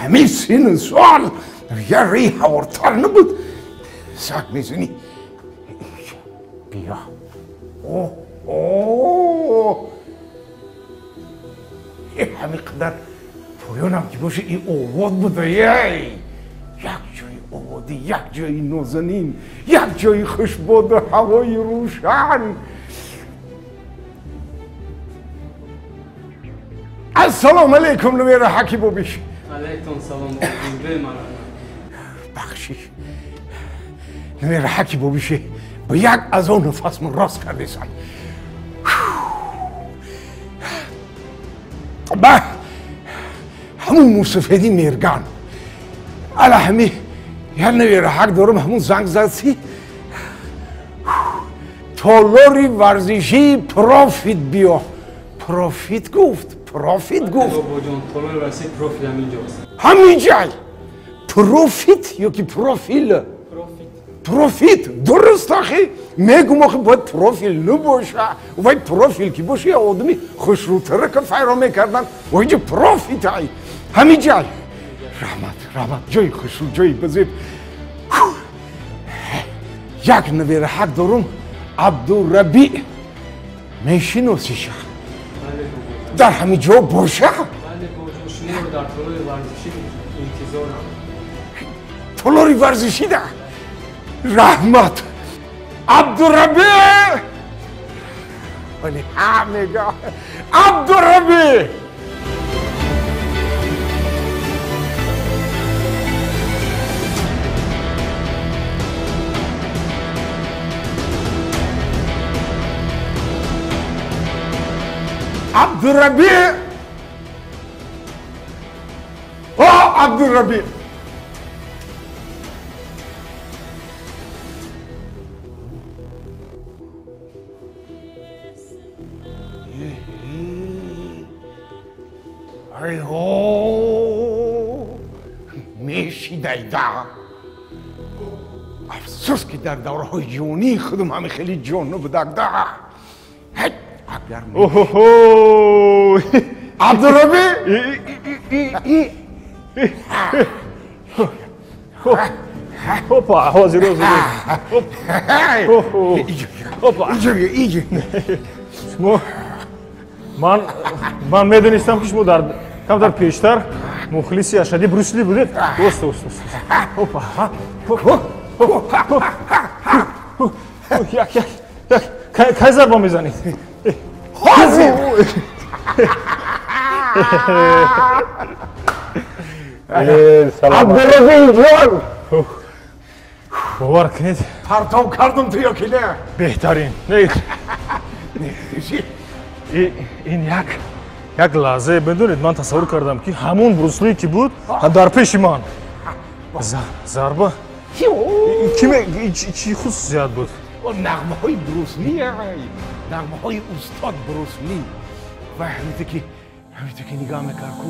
ҳамин сину сол як роҳи ҳавортар набуд. Занг мезанӣ. Биё. О. Ҳамин қадар поёнам ки боша ин овод буда. Ей! Як ҷои оводӣ, як ҷои нозанин, як ҷои хушбоду ҳавои рӯшан. Ассалому алайкум, Нумера Ҳакимович. Алайкум салом. Бахшиш. Нумера Ҳакимович, ба як аз он нафасмон рост кардесам. Ба ҳамун мусафеди Мерган. Ала ҳами як Нумера ҳак дорам, ҳамун занг задси. Толори варзишии Профит биё. Профит гуфт. Профит гуфт. Бобоҷон, толори варзишии Профит ҳаминҷост. Ҳаминҷай. Профит ё ки профил? Профит. Профит. Дуруст ахи. Мегум ахи бояд профил набоша. Вай профил ки боша, я одами хушрӯтара ка файро мекардан. Вайҷа профит ай. Ҳаминҷай. Раҳмат, раҳмат. Ҷои хушрӯ, ҷои базеб. Як навера ҳақ дорум, Абдурабӣ. Мешиносиша? Дар ҳамин ҷо боша? Бале бобоҷон, шуморо дар толори варзишӣ интизорам. Толори варзишӣ да? Раҳмат. Абдурабӣ! Вале ҳа мега. Абдурабӣ! Абдурабӣ! О, Абдурабӣ! Ай ҳо! Мешидайда! Афсӯс ки дар давраҳои ҷавонии худам ҳамин хеле ҷон набудагда. Оҳо! Абдурабӣ! Опа, ҳозир, ҳозир. Опа. Иҷо. Шумо ман медонистам ки шумо дар камтар пештар мухлиси ашадди Брюсли будед. Оста, оста, оста. Опа. Як, як, як. Кай зарба мезанед? Ҳозир! Абдурабӣ ҷон! Бовар кунед. Партов кардам ту ё ки не? Беҳтарин. Ин як лаҳзае медонед, ман тасаввур кардам ки ҳамон Брусли ки буд дар пеши ман. Зарба чӣ хусусият буд? Нағмаҳои Брусли, нағмаҳои устод Брусли. Ва ҳамите ки нигоҳ мекард ку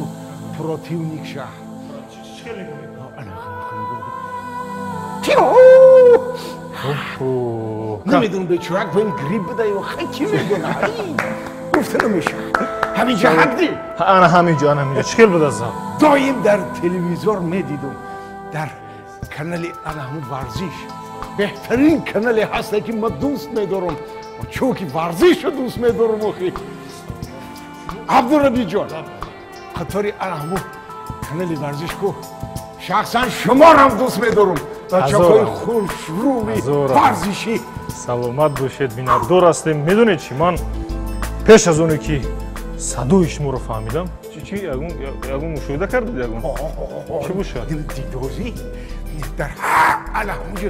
противник ша. Намедонам бечорак бо ин грипп буда ё хай ки мегӯна. Гуфта намешавад. Ҳаминҷа ҳақди? Ана ҳаминҷо, ана ҳаминҷо. Чӣ хел буда зал? Доим дар телевизор медидум. Дар канали ана ҳамун варзиш. Беҳтарин канале ҳаста ки ман дӯст медорам. Чунки варзишро дӯст медорам охи. Абдурабиҷон, қатори ана ҳамун канали варзиш ку шахсан шуморам дӯст медорам. Бачаҳои хушрӯи варзишӣ. Саломат бошед, миннатдор ҳастем. Медонед чӣ, ман пеш аз оне ки садои шуморо фаҳмидам, чи ягон мушоҳида кардед? Ягон чӣ бошад? Дидозӣ дар ана ҳамунҷо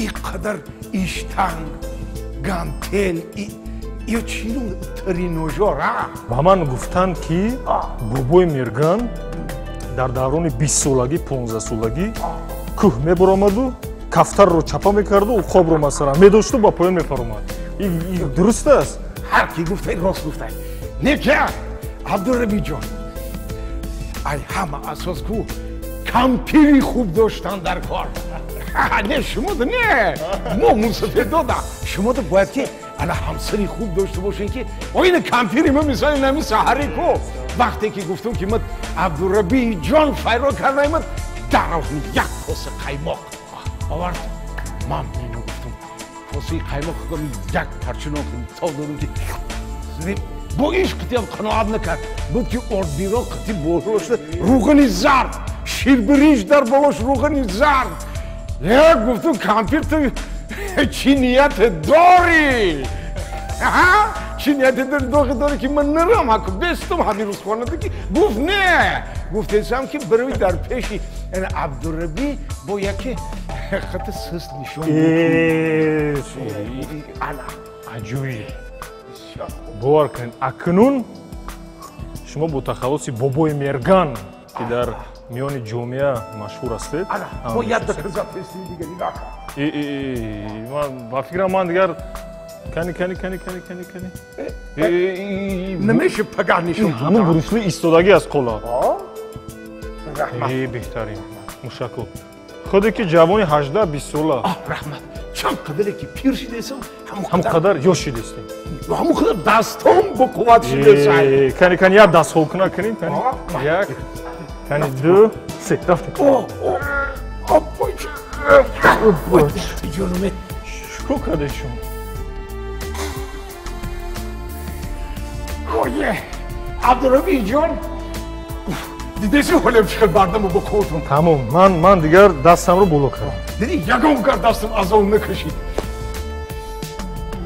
ин қадар иштанг, гантел, ё чӣ тренажёр. Ба ман гуфтанд ки бобои Мерган дар даврони 20-солагӣ, 15-солагӣ кӯҳ мебаромаду кафтарро чапа мекарду уқобро масалан медошту ба поён мефаромад. Дуруст аст? Ҳар ки гуфтай рост гуфтай. Не ки Абдурабиҷон, ай ҳама асос ку кампири хуб доштан дар кор. Не шумода, не мо мусафедода, шумода бояд ки ана ҳамсари хуб дошта бошем ки оина кампири ма мисоли нами саҳари ку вақте ки гуфтам ки ман Абдураби ҷон файро карда омад, дарав як коса қаймоқ овард. Ман мено гуфтам, косаи қаймоқ худам як парча нон тов додам ки бо иш қитиам қаноат накард. Буд ки ордбиро қити боло шуда рӯғани зард, ширбиринҷ дар болош рӯғани зард. Як гуфтам, кампир ту чӣ нияте дорӣ? Чӣ нияте дорӣ? Доғи дорӣ ки ман нарам, ҳаку бестум ҳамин рӯз хонада ки гуфт не. Гуфтесам ки барои дар пеши Абдурабӣ бо яке хати сист нишон. Аҷоиб. Бовар кунед, акнун шумо бо тахаллуси Бобои Мерган, ки дар миёни ҷомеа машҳур ҳастед. Ба фикрам ман дигар кани кани кани кани кани кани намеша пагаҳ нишон. Ҳамун Брюсли истодагӣ аз қола. Беҳтарин мушакко. Худе ки ҷавони 18-20 сола. Раҳмат. Чанд қадаре ки пир шидесам, ҳам қадар ёш шидестем. Ҳамун қадар дастом бо қувват шидесам. Кани кани як дастҳолкуна кунем. Кани як, кани ду, се, рафтем. Ҷонуме. Чикор кардед шумо? Ое, Абдураби ҷон, дидеси ҳолем чӣ хел бардаму бо қувватум. Тамом, ман дигар дастамро боло кардам. Диди ягон кар дастам азоб накашид.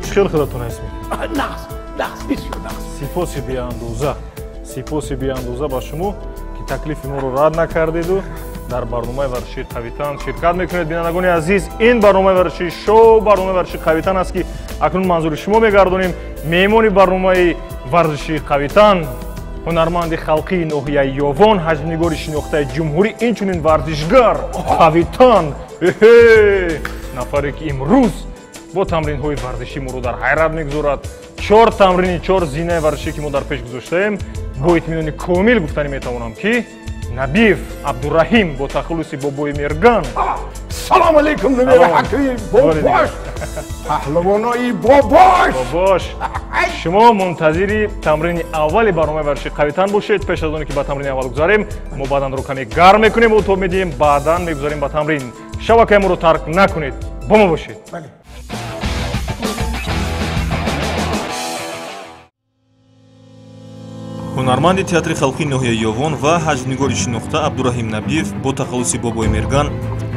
Чӣ хел худатон ҳис мекунед? Нағз, нағз, бисёр нағз. Сипоси беандоза, сипоси беандоза ба шумо ки таклифи моро рад накардеду дар барномаи варзишии Қавитан ширкат мекунед. Бинандагони азиз, ин барномаи варзишии шоу, барномаи варзишии Қавитан аст ки акнун манзури шумо мегардонем. Меҳмони барномаи варзишии Қавитан ҳунарманди халқии ноҳияи Ёвон, ҳаҷмнигори шинохтаи ҷумҳурӣ, инчунин варзишгар Қавитан, нафаре ки имрӯз бо тамринҳои варзишӣ моро дар ҳайрат мегузорад. 4 тамрини 4 зинаи варзишӣ ки мо дар пеш гузоштаем, бо итминони комил гуфтанӣ метавонам ки Набиев Абдураҳим бо тахаллуси Бобои Мерган. Салом алейкум, намера ҳакими бобош, паҳлавонои бобош. Бобош, шумо мунтазири тамрини аввали барномаи варзиши Қавитан бошед. Пеш аз оне ки ба тамрини аввал гузарем, мо баданро каме гарм мекунем, отоб медиҳем, баъдан мегузарем ба тамрин. Шабакаи моро тарк накунед, бо мо бошед. Ҳунарманди театри халқии ноҳияи Ёвон ва ҳаҷвнигори шинохта Абдураҳим Набиев бо тахаллуси Бобои Мерган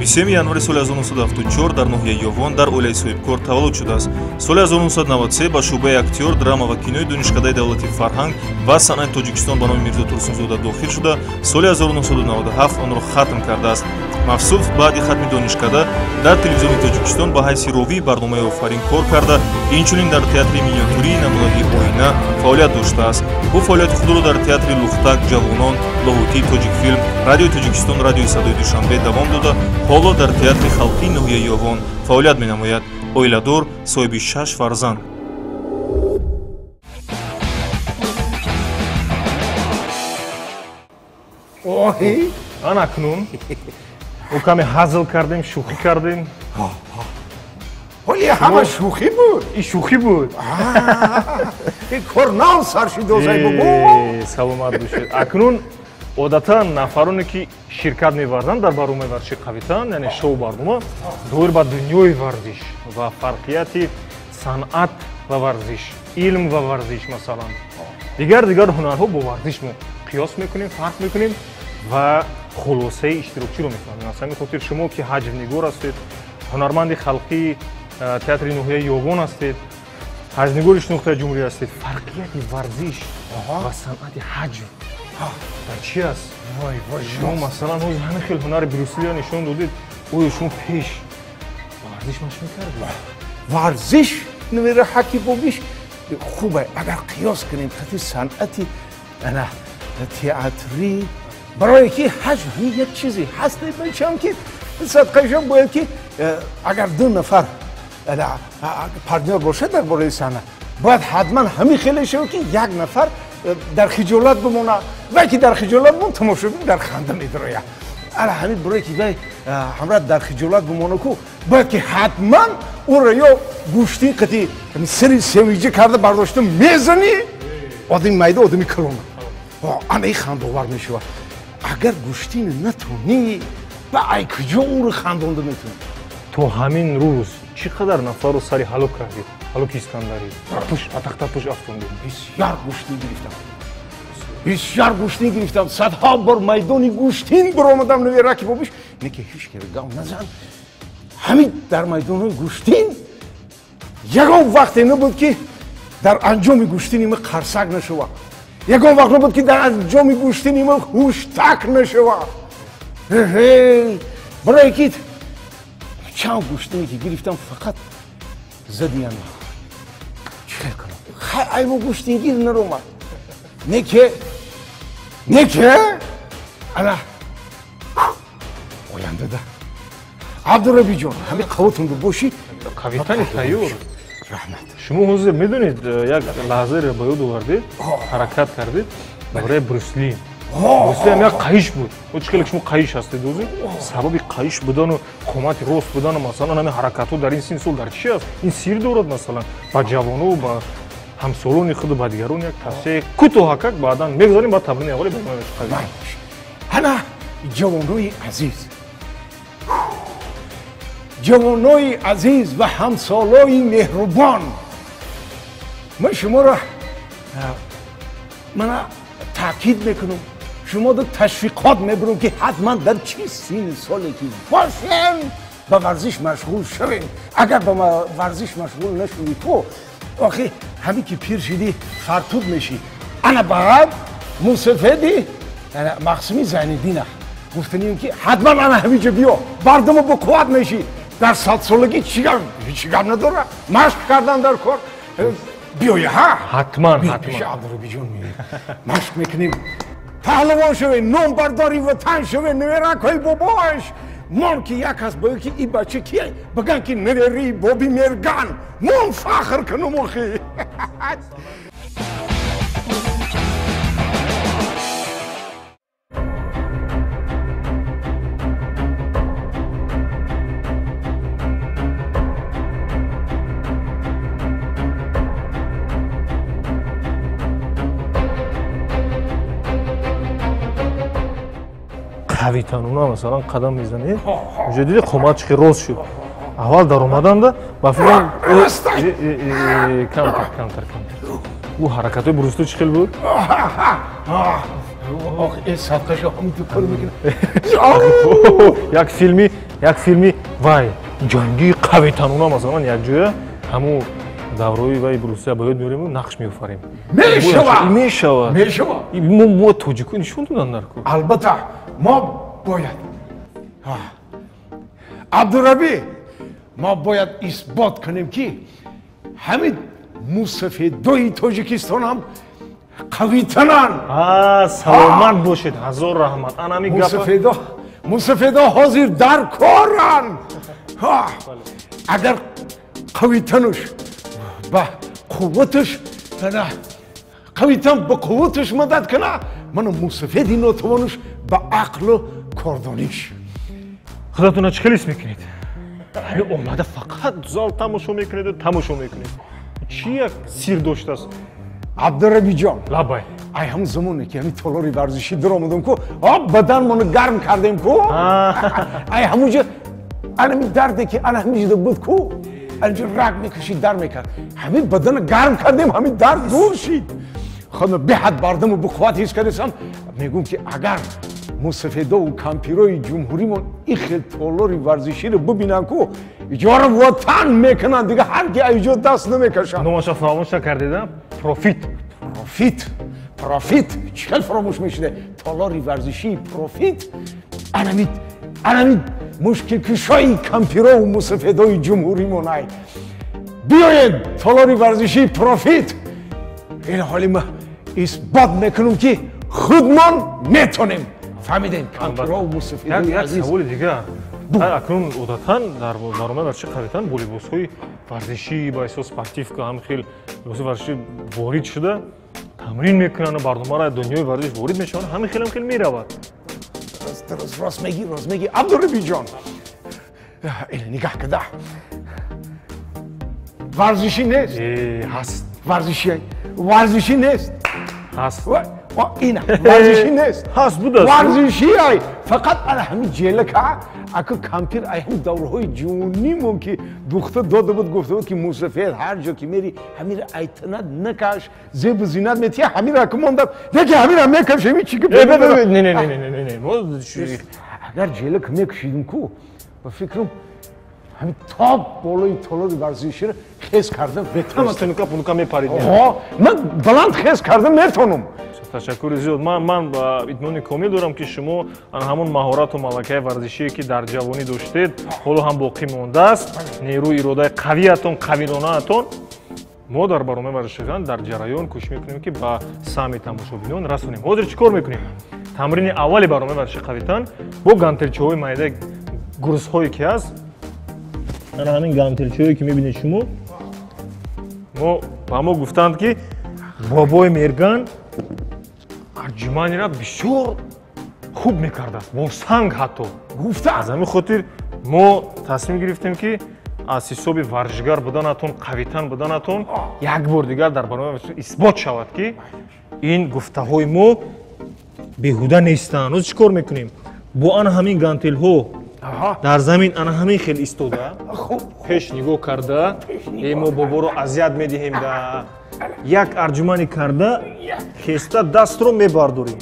23 январи соли 1974 дар ноҳияи Ёвон дар оилаи соҳибкор таваллуд шудааст. Соли 1993 ба шӯъбаи актёр, драма ва кинои Донишкадаи давлати фарҳанг ва санъати Тоҷикистон ба номи Мирзо Турсунзода дохил шуда, соли 1997 онро хатм кардааст. Мавсуф баъди хатми донишкада дар телевизиони Тоҷикистон ба ҳайси ровии барномаи Офарин кор карда, инчунин дар театри миниатюрии намунаги Оина фаъолият доштааст. Ӯ фаъолияти худро дар театри Лухтак, Ҷавонон, Лоҳутӣ, Тоҷикфилм, Радиои Тоҷикистон, Радиои Садои Душанбе давом дода, ҳоло дар театри халқии ноҳияи Ёвон фаъолият менамояд. Оиладор, соҳиби 6 фарзанд. Ана акнун ӯ каме ҳазл кардем, шӯхӣ кардем. Ҳоли ҳама шӯхӣ буд. Ин шӯхӣ буд. Ин кор нав сар шидозай бобо. Саломат бошед. Акнун одатан нафароне ки ширкат меварзанд дар барномаи варзиши Қавитан, яъне шоу барнома, доир ба дунёи варзиш ва фарқияти санъат ва варзиш, илм ва варзиш, масалан, дигар ҳунарҳо бо варзиш мо қиёс мекунем, фарқ мекунем ва хулосаи иштирокчиро мефаҳмем. Аз ҳамин хотир шумо ки ҳаҷвнигор ҳастед, ҳунарманди халқии театри ноҳияи Ёвон ҳастед, ҳаҷвнигори шинохтаи ҷумҳурӣ ҳастед, фарқияти варзиш ва санъати ҳаҷв дар чи аст? Шумо масалан ҳозир ҳамин хел ҳунари Брюслиро нишон додед, оё шумо пеш варзиш машқ мекардед? Варзиш намера ҳаки бобиш хубе, агар қиёс кунем хати санъати ана театрӣ, барое ки ҳаҷв як чизе ҳаст, мечам ки садқаишон бояд ки агар ду нафар партнёр бошад дар бораи саҳна, бояд ҳатман ҳамин хеле шавад ки як нафар дар хиҷолат бимонад, вай ки дар хиҷолат бимон, тамошобин дар ханда медарояд. Ана ҳамин барое ки вай ҳамроҳ дар хиҷолат бимонад ку, бояд ки ҳатман ӯро ё гӯшти қати сари севиҷа карда бардошта мезанӣ, одами майда, одами калона. Ана хандовар мешавад. Агар гӯштин натонӣ, ба ай куҷо ӯро хандонда метавонӣ? То ҳамин рӯз чӣ қадар нафарро сари ҳалок кардед? Ҳалоки Искандарӣ. Пуш, атахта пуш афтондед. Бисёр гӯштин гирифтам. Бисёр гӯштин гирифтам. Садҳо бор майдони гӯштин баромадам навираки бобиш. Не ки ҳеҷ киро гав назан. Ҳамин дар майдони гӯштин ягон вақте набуд ки дар анҷоми гӯштини ма қарсак нашавад. Ягон вақт набуд ки дар анҷоми гӯштини ма ҳуштак нашавад. Барое ки чанд гӯштине ки гирифтам фақат задиян. Чӣ хел кунам? Хай аймо гӯштингир наромад. Не ки ана ояндада Абдурабиҷон ҳамин қавватонда бошӣ. Қавитани тайёр. Раҳмат. Шумо ҳозир медонед як лаҳзаро ба ёд овардед, ҳаракат кардед барои Брюсли. Брюсли ҳам як қайиш буд. О чӣ хеле шумо қайиш ҳастед ҳозир? Сабаби қайиш будану қомати рост будану масалан ҳамин ҳаракатҳо дар ин синни сол дар чӣ аст? Ин сир дорад масалан ба ҷавону ба ҳамсолони худу ба дигарон як тавсияи кӯтоҳакак баъдан мегузорем, баъд тамрини аввали барнома мешавад. Ҳана ҷавонои азиз, ҷавонои азиз ва ҳамсолои меҳрубон, ман шуморо мана таъкид мекунам, шуморо ташвиқот мебарам ки ҳатман дар чӣ синни соле ки бошем ба варзиш машғул шавем. Агар ба варзиш машғул нашавӣ ту охи ҳамин ки пир шидӣ фартуд мешӣ. Ана баъд мусафеди мақсуми Зайниддина гуфтанем ки ҳатман ана ҳаминҷо биё, бардаму бо қувват мешӣ. Дар садсолагӣ чӣ гап надора, машқ кардан дар кор. Биёя ҳа? Ҳатман, ҳатман. Абдурабиҷон меоем, машқ мекунем, паҳлавон шавем, номбардори ватан шавем, неверакҳои бобош. Мон ки як кас бояд ки ин бача кия, биган ки неверии Боби Мерган. Мон фахр кунам охи. Қавитануна масалан қадам мезанед, унҷо диди қомат чӣ хел рост шуд. Аввал даромаданда ба фикрам камтар, камтар, камтар. Ӯ ҳаракатҳои Брюсли чӣ хел буд? Як филми вай ҷангии қавитануна масалан якҷоя ҳамун даврои вай Брюсли ба ёд меорему нақш меофарем. Мешавад! Мешавад! Мешавад! Мо тоҷико нишон додан дар кор. Албатта, мо бояд Абдурабӣ, мо бояд исбот кунем ки ҳамин мусафедои Тоҷикистон ҳам қавитананд. Саломат бошед, ҳазор раҳмат. Ана ҳамин гап мусафедо ҳозир дар коранд. Агар қавитануш ба қувваташ қавитан ба қувваташ мадад кунад, мана мусафеди нотавонуш ба ақлу кордониш. Худатонро чӣ хел ҳис мекунед? Ҳамин омада фақат зал тамошо мекунеду тамошо мекунед. Чӣ як сир доштааст? Абдурабиҷон, лабай. Ай ҳамун замоне ки ҳамин толори варзишӣ даромадам ку, баданмонро гарм кардем ку, ай ҳамунҷо анами дарде ки ана ҳаминҷода буд ку, анҷо раг мекашид, дар мекард. Ҳамин баданро гарм кардем, ҳамин дард дур шид. Худо беҳад бардаму бо қувват ҳис кардесам. Мегӯм ки агар мусафедову кампирои ҷумҳуримон ин хел толори варзиширо бибинанд ку, иҷора ватан мекунанд, дига ҳар ки аиҷо даст намекашанд. Номаша фаромӯш накардеда? Профит. Профит. Профит. Чӣ хел фаромӯш мешуде? Толори варзишии Профит анамид мушкилкушои кампирову мусафедои ҷумҳуримон ай. Биёед толори варзишии Профит. Ин ҳоли ма исбот мекунем ки худмон метонем. Фаҳмидем кампирову мусафедои азиз. Як саволи дигар. Акнун одатан дар барномаи варзиши қавитан бо либосҳои варзишӣ ба ҳисоб спортивка ҳам хел либоси варзишӣ ворид шуда тамрин мекунанд, барномаро дунёи варзиш ворид мешаванд, ҳамин хелам хел меравад. Рост мегӣ, рост мегӣ, Абдурабиҷон. Ина нигаҳ када. Варзишӣ нест. Ҳаст. Варзишӣ. Варзишӣ нест. Ҳаст. Ина варзишӣ нест. Ҳаст будааст. Варзишӣ ай фақат ана ҳамин ҷелака аку кампир ай ҳам давраҳои ҷувонимон ки духта дода буд, гуфта буд ки мусафед ҳар ҷо ки мери ҳамира айтанат накаш, зебу зинат метия, ҳамира аку мондам. Неки ҳамира мекашем чи ки Не, не, не, не, не, не. Агар ҷелак мекушидим ку, ба фикрам ҳамин то болои толори варзиширо хез карда метавонам. Тунука пунука мепарид. Ман баланд хез карда метавонам. Ташаккури зиёд. Ман ба итминони комил дорам, ки шумо ҳамон маҳорату малакаи варзишие, ки дар ҷавонӣ доштед, ҳоло ҳам боқӣ мондааст. Нерӯи иродаи қавиятон, қавилонаатон. Мо дар барномаи варзишган дар ҷараён кӯшиш мекунем, ки ба самъи тамошобинон расонем. Ҳозир чӣ кор мекунем? Тамрини аввали барномаи варзиши қавитан бо гантелчаҳои майда, гурзҳое ки ҳаст, ана ҳамин гантелчаҳое ки мебинед шумо, мо ба мо гуфтанд, ки бобои Мерган арҷуманира бисёр хуб мекардааст, бо санг ҳатто. Гуфта. Аз ҳамин хотир мо тасмим гирифтем, ки аз ҳисоби варзишгар буданатон, қавитан буданатон як бор дигар дар барномаи исбот шавад, ки ин гуфтаҳои мо беҳуда нестанд. Ҳозир чӣ кор мекунем? Бо ана ҳамин гантелҳо дар замин ана ҳамин хел истода, пеш нигоҳ карда, е мо боборо азият медиҳем, да як арҷуманӣ карда хеста дастро мебардорем,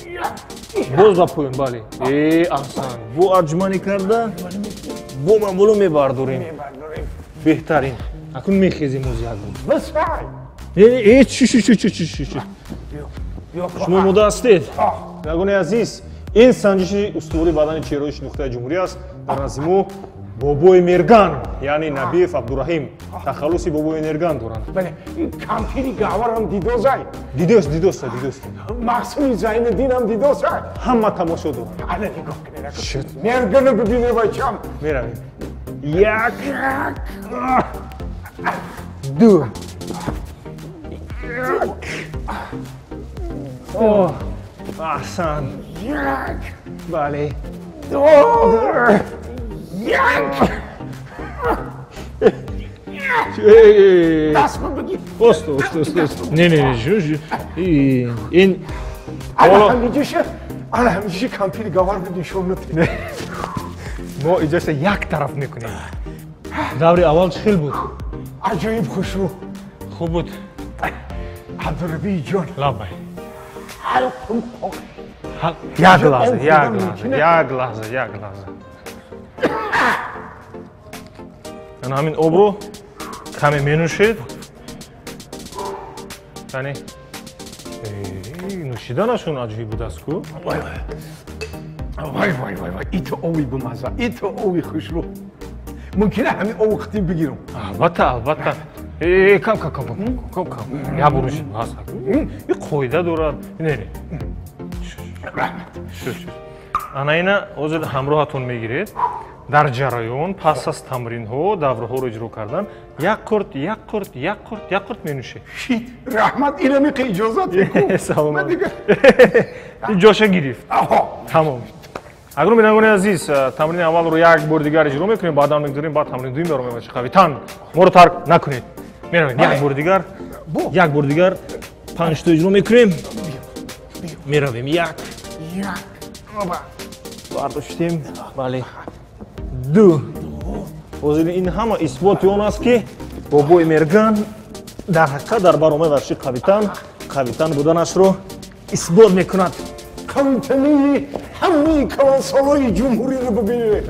боз ба поён. Бале, э аҳсан, бо арҷуманӣ карда бо ман боло мебардорем. Беҳтарин. Акун мехезем оз як бор. Э, чӣ чӣ чӣ чӣ чӣ чӣ, шумо омода ҳастед? Бинандагони азиз, ин санҷиши устувори бадани чеҳраҳои шинохтаи ҷумҳурӣ аст. Дар назди мо бобои Мерган, яъне Набиев Абдураҳим, тахаллуси бобои Мерган доранд. Бале, кампири Гаварам дидозай. Дидост, дидоста, дидост. Маҳсули Зайниддинам дидозай. Ҳама тамошо доранд. Ана нигоҳ кунед, Мергана бибине, бачам. Меравем. Як, ду, аҳсан. Як, бале, ду, як. Дастма бигир. Ост, ост, ост, ост. Не, не, не, ин ана ҳамиҷаша, ана ҳамиҷаша кампири Гавар нишон надиҳ. Мо иҷоша як тараф мекунем. Даври аввал чӣ хел буд? Аҷоиб хушрӯ. Хуб буд. Абдурабии ҷон. Лаббай. Ҳалқум. Як лаҳза, як лаҳза, як лаҳза, як лаҳза. Ана ҳамин обро каме менӯшед. Яъне нӯшиданашон аҷоиб будааст ку. Вай вай вай вай, ито ови бимаза, ито ови хушрӯ. Мумкина ҳамин ови хитим бигирам? Албатта, албатта. Э, кам кам кам кам кам, як бор нӯшед, ҳаст. Ин қоида дорад. Не, не. Раҳмат. Ана ина ҳозир ҳамроҳатон мегиред. Дар ҷараён пас аз тамринҳо, давраҳоро иҷро кардан, як қурт, як қурт, як қурт, як қурт менӯшед. Шит, раҳмат, ина меқи иҷозат. Саломат. Ин ҷоша гирифт. Тамом. Акнун, бинандагони азиз, тамрини аввалро як бори дигар иҷро мекунем, баъдан мегузорем баъд тамрини дуюм баромем. Қавитан моро тарк накунед. Меравем як бори дигар, як бори дигар панҷто иҷро мекунем. Меравем. Як, бардоштем, бале, ду. Ҳозир ин ҳама исботи он аст, ки бобои Мерган дар ҳақиқат дар барномаи варзиши қавитан қавитан буданашро исбот мекунад. Қавитании ҳамаи калонсолои ҷумҳуриро бибинед.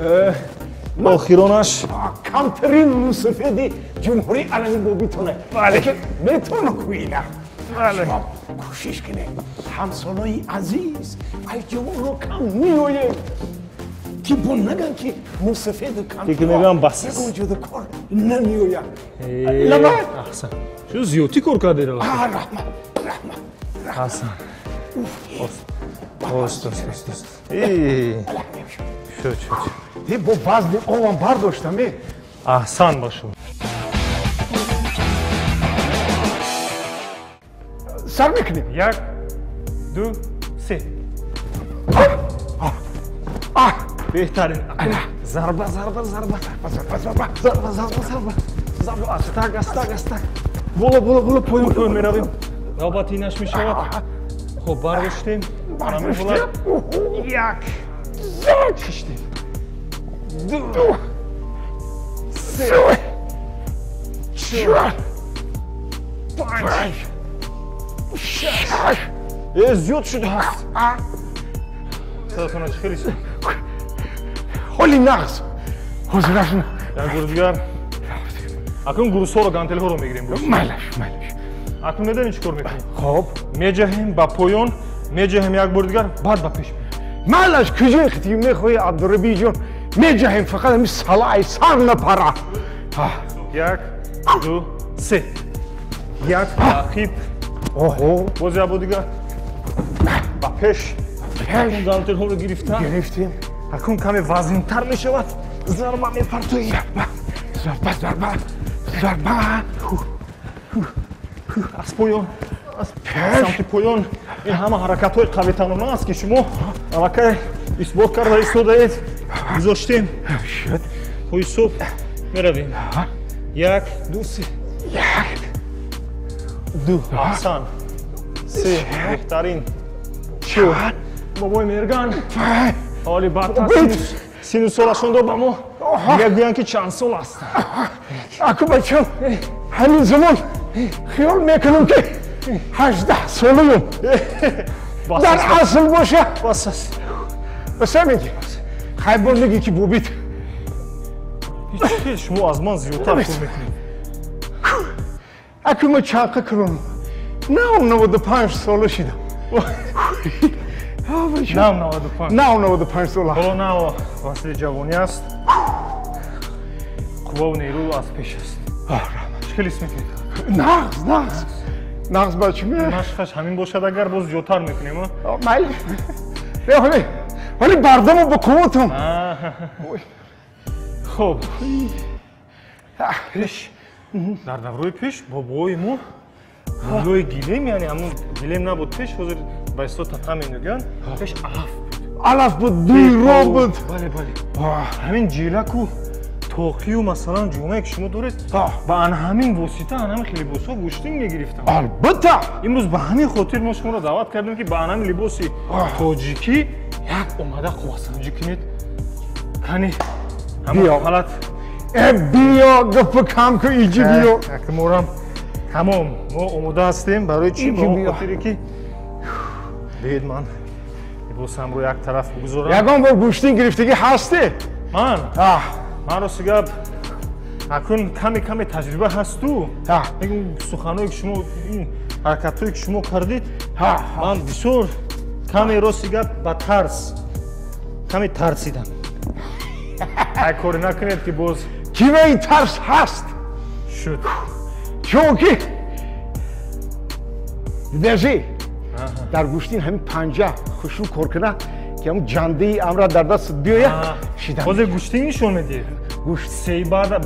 Охиронаш камтарин мусафеди ҷумҳурӣ анами бобитона. Лекин метавона ку ина. Кӯшиш кунед, ҳамсолои азиз, аз ҷавонро кам меоед, ки бо наган, ки мусафеду Ки мегӯям, бас. Ягон ҷода кор намеояд. Лабай. Аҳсан, шу зиёдтӣ кор кардед. Раҳмат, раҳмат. Аҳсан. Ост, ост, ост, ост. Шуд, шуд. Бо вазни овам бардоштам. Аҳсан ба шумо. Сар мекунем. Як, ду, се. Беҳтарин. Зарба, зарба, зарба, зарба, зарба, зарба, зарба, зарба, зарба. Астак, астак, астак, боло, боло, боло, поён, поён меравем. Навбати инаш мешавад. Хуб, бардоштем. Бардоштем. Як. Шиштем. Ду. Се. Чор. Панҷ. Шаш. Зиёд шудааст. Садатона чӣ хеле ҳоли нағз. Ҳозираш. Як бори дигар. Акнун гурусҳоро, гантелҳоро мегирем. Майлаш, майлаш. Акнун медонем чӣ кор мекунем? Хоб. Меҷаҳем ба поён, меҷаҳем як бори дигар, баъд ба пеш. Майлаш, куҷое хити мехоҳӣ, Абдурабиҷон? Меҷаҳем, фақат ҳамин салаи сар напара. Як, ду, се. Як, ақиб. Оҳо. Боз як бор дигар. Ба пеш. Акнун гантелҳоро гирифта. Гирифтем. Акнун каме вазнинтар мешавад. Зарба мепартоем. Зарба, зарба, зарба. Аз поён, аз самти поён. Ин ҳама ҳаракатҳои қавитанона аст, ки шумо аллакай исбот карда истодаед. Гузоштем. Пои суб меравем. Як, ду, се. Як, ду. Аҳсан. Се. Беҳтарин. Чор. Бобои Мерган. Ҳоли бадтар сину солашонро ба мо мегӯянд, ки чанд сол ҳастанд. Аку бачам, ҳамин замон хиёл мекунам, ки 18 солаем. Дар асл боша. Бас аст. Баса мегӣ. Хайр, бор мегӣ, ки бобит. Ҳеҷ шумо аз ман зиёдтар кор мекунед. Аку ма чанқа кунам? Нав 95 сола шидам. Нав 95. Нав 95 сола. Ҳоло нав васли ҷавонӣ аст. Қувваву нерӯ аз пеш аст. Чӣ хел ҳис мекунед? Нағз, нағз. Нағз, бачам. Машқаш ҳамин бошад, агар боз зиёдтар мекунем. Майли. Ҳоли, ҳоли бардаму ба қувватам. Хуб. Пеш дар давраи пеш бобои мо рӯи гилем, яъне ҳамун гилем набуд пеш, ҳозир ба исто татами мегӯянд, пеш алаф буд. Алаф буд, дуйро буд. Бале, бале. Ҳамин ҷилаку тоқию, масалан, ҷомае, ки шумо доред, ба ана ҳамин восита, ана ҳамин либосҳо гӯштин мегирифтанд. Албатта. Имрӯз ба ҳамин хотир мо шуморо даъват кардем, ки ба ана ҳамин либоси тоҷикӣ як омада қуввасанҷӣ кунед. Кани ҳамон ҳолат. Биё, гапа кам ку, иҷи биё. Акморам тамом, мо омода ҳастем. Барои чӣ? Ба он хотире, ки биёед, ман либосамро як тараф бигузорам. Ягон бор гӯштин гирифтагӣ ҳасте? Ман? Ман рости гап, акун каме каме таҷриба ҳасту. Суханҳое, ки шумо, ин ҳаракатҳое, ки шумо кардед, ман бисёр каме, рости гап, ба тарс каме тарсидам. Ай, коре накунед, ки боз. Кимаи тарс ҳаст? Шуд. Чунки держи, дар гӯштин ҳамин панҷа хушрӯ кор куна, ки ҳамун ҷандаи амра дар даст биёя шидан. Ҳозир гӯштин нишон медиҳед.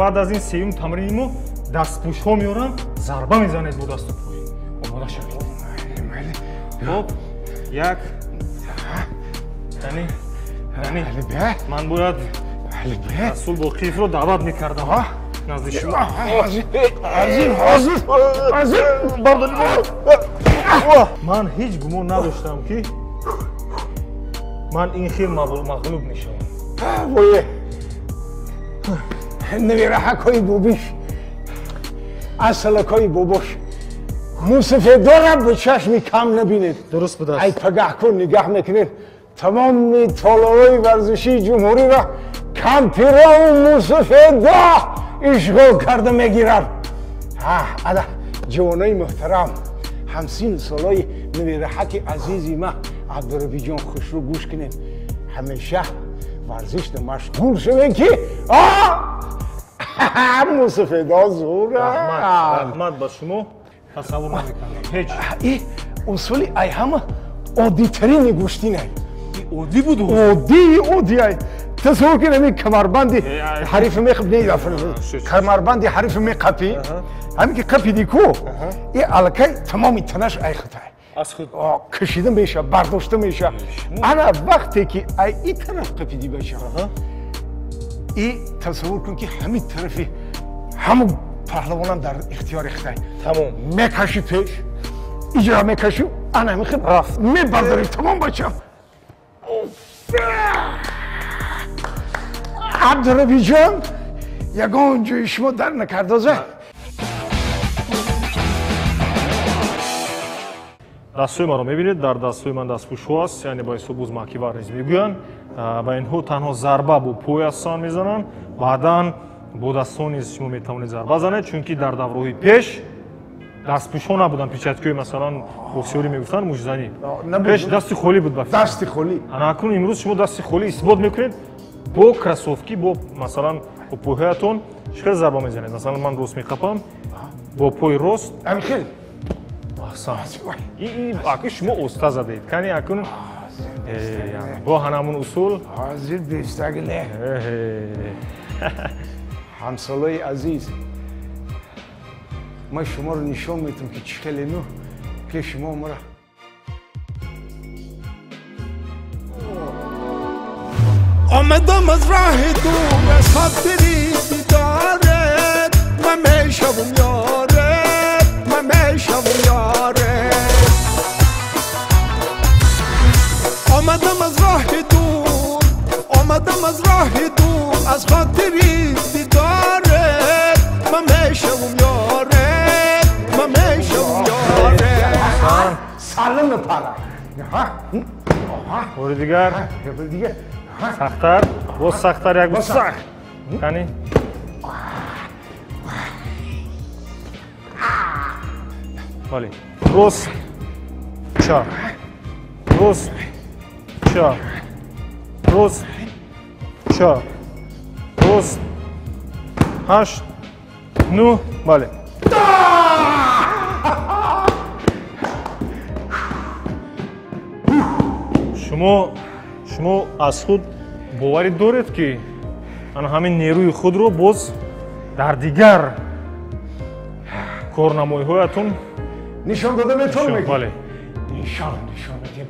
Баъд аз ин сеюм тамрини мо дастпӯшҳо меорам, зарба мезанед бо дасту пой. Омода шавед. Хоб, як. Яъне, яъне ман бояд Расул Боқиевро даъват мекардам назди шумо. Ҳозир, ҳозир, ҳозир. Ман ҳеҷ гумон надоштам, ки ман ин хел мағлуб мешавам. Вое, невираҳакҳои бобиш, асалакҳои бобош, мусафедора ба чашми кам набинед. Дуруст будааст. Ай пагаҳ кун нигаҳ мекунед, тамоми толорҳои варзишии ҷумҳуриро кампирову мусафедо ишғол карда мегирад. Ада ҷавонои муҳтарам, ҳамсину солои невираҳаки азизи ма Абдурабиҷон хушрӯ, гӯш кунед. Ҳамеша варзишда машғул шавед, ки мусафедо зура. Раҳмат ба шумо, тасаввур намекардам ҳеҷ. Усули ай ҳама оддитарини гӯштинай. Оддӣ буд? Оддӣ, оддӣ. Ай тасаввур кун, ҳамин камарбанди ҳарифа меқаб, не, камарбанди ҳарифа меқапӣ, ҳамин ки қапиди ку, и аллакай тамоми танаш ай хитай аз худ кашида меша, бардошта меша. Ана вақте ки ай и тараф қапиди, бача, и тасаввур кун, ки ҳамин тарафи ҳамун паҳлавонам дар ихтиёри хитай. Тамом. Мекаши пеш, иҷра мекаши. Ана михел рафт. Мебардорӣ, тамом бачам. Абдурабиҷон, ягон ҷои шумо дар накардоза. Дастҳои маро мебинед, дар дастҳои ман дастпӯшҳо аст, яъне ба ҳисоб боз маҳкивар низ мегӯянд. Ба инҳо танҳо зарба бо пой астан мезананд, баъдан бо дастҳо низ шумо метавонед зарба занед, чунки дар давраҳои пеш дастпӯшҳо набуданд, печаткиҳои масалан боксёрӣ мегуфтанд муштзанӣ. Пеш дасти холӣ буд ба фикр. Дасти холӣ. Ана акнун имрӯз шумо дасти холӣ исбот мекунед бо кроссовки, бо масалан бо пойҳоятон чӣ хел зарба мезанед. Масалан ман рост меқапам, бо пои рост. Ҳамин. Аҳсан. Аки шумо оста задаед. Кани акнун бо ҳанамун усул. Ҳозир бестагиле. Ҳамсолои азиз, ман шуморо нишон медиҳам ки чӣ хеле ну ки шумо мара. Омадам аз роҳи дур, аз хотири дидорат, ман мешавам ёрат, ман мешавам ёрат. Омадам аз роҳи дур, омадам аз роҳи дур, аз хотири дидорат, ман мешавам ёрат, ман мешавам ёрат. Салом пара. Бори дигар. Дигар. Сахттар, боз сахттар, як бор сахт. Кани? Бале. Рост, чап. Рост, чап. Рост, чап. Рост, 8, 9, бале. Шумо аз худ боварӣ доред ки ана ҳамин нерӯи худро боз дар дигар корнамоиҳоятон нишон дода метавонем? Бале. Нишон медиҳем.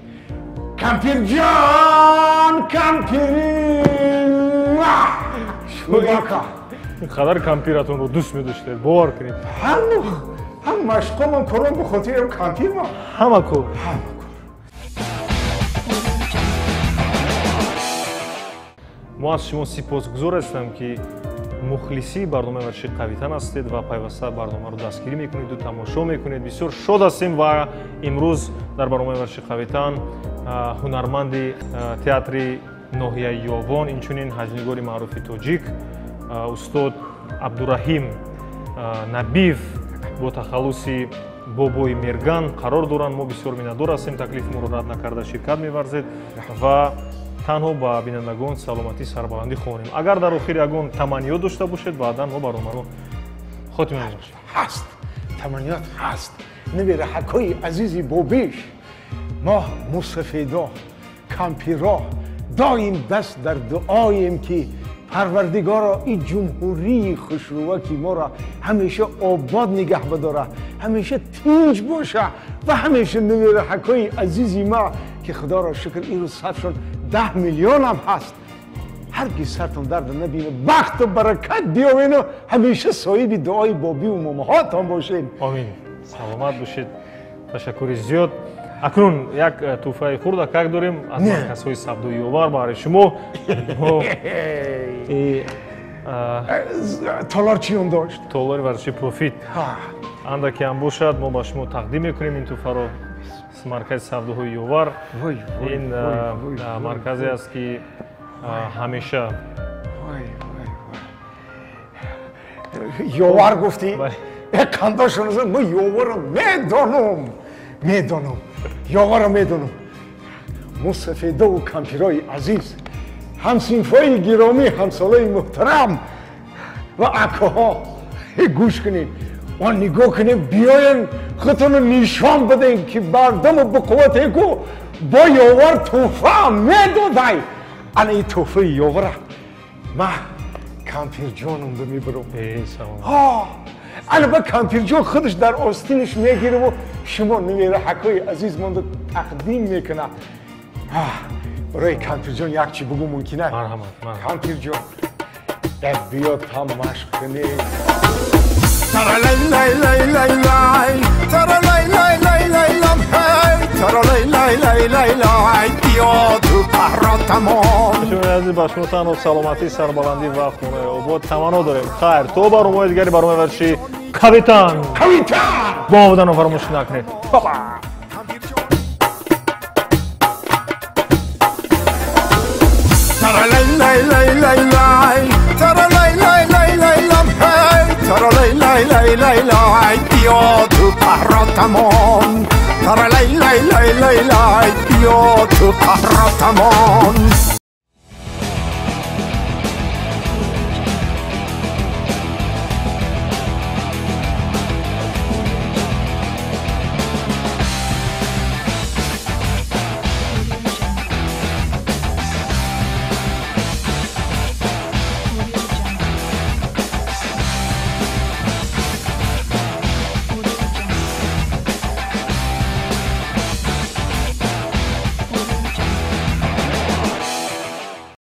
Кампирҷон, кампири! Ин қадар кампиратонро дӯст медоштед, бовар кунед. Ҳам машқомон корон ба хотири кампир ма. Ҳама кор. Мо аз шумо сипосгузор ҳастам ки мухлисии барномаи варзиши қавитан ҳастед ва пайваста барномаро дастгирӣ мекунеду тамошо мекунед. Бисёр шод ҳастем ва имрӯз дар барномаи варзиши қавитан ҳунарманди театри ноҳияи Ёвон, инчунин ҳаҷнигори маъруфи тоҷик устод Абдураҳим Набиев бо тахаллуси Бобои Мерган қарор доранд. Мо бисёр миннатдор ҳастем, таклифи моро рад накарда ширкат меварзед ва танҳо ба бинандагон саломатӣ, сарбаландӣ хоҳонем. Агар дар охир ягон таманниёт дошта бошед, баъдан мо барномаро хотима мебахшем. Ҳаст, таманниёт ҳаст. Набераҳакҳои азизи бобиш, мо мусафедо, кампиро доим даст дар дуоем ки Парвардигоро ин ҷумҳурии хушрӯваки моро ҳамеша обод нигаҳ бидора, ҳамеша тинҷ боша ва ҳамеша набераҳакҳои азизи ма ки худоро шукр ин рӯз саршон 10 миллионам ҳаст, ҳаргиз сартон дард набинад, бахту баракат биёвену ҳамеша соҳиби дуои бобиву момаҳотон бошед. Омин. Саломат бошед. Ташаккури зиёд. Акнун як тӯҳфаи хурдакак дорем аз марказҳои савдои Ёвар барои шумо. Толор чӣ ном дошт? Толори варзиши Профит. Андаке ҳам бошад, мо ба шумо тақдим мекунем ин тӯҳфаро. Маркази савдоҳои Ёвар. Ин марказе аст ки ҳамеша Ёвар гуфтӣ? Қандошон, ман Ёварро медонам, медонам, Ёварро медонам. Мусафедову кампирои азиз, ҳамсинфои гиромӣ, ҳамсолаи муҳтарам ва акаҳо, гӯш кунед ва нигоҳ кунед, биёен худтонро нишон бидем ки мардуму бо қуввате ку бо Ёвар тӯҳфа медодай. Ана ин тӯҳфаи Ёвара ман кампирҷоном мебарам. Ана ба кампирҷон худаш дар остинаш мегираву шумо набераҳакҳои азиз монда тақдим мекунад. Барои кампирҷон як чи бугӯ мумкин аст? Марҳамат. Кампирҷон, дар биёд ҳам машқ кунед. Таралай-лай-лай-лай-лай, таралай-лай-лай-лай-лай, паҳротамон. Шумо азиз, ба шумо танҳо саломатӣ, сарбаландӣ ва хонаи обод таманно дорем. Хайр, то барномаи дигари барномаи варзиши Капитан Капитан бо мо буданро фаромӯш накунед. Баба. Таралай-лай-лай-лай-лай, таралай-лай-лай-лай-лам, ҳей, таралай-лай-лай-лай-лай, биё ту паҳротамон. Таралай-лай-лай-лай-лай, биё ту паҳротамон.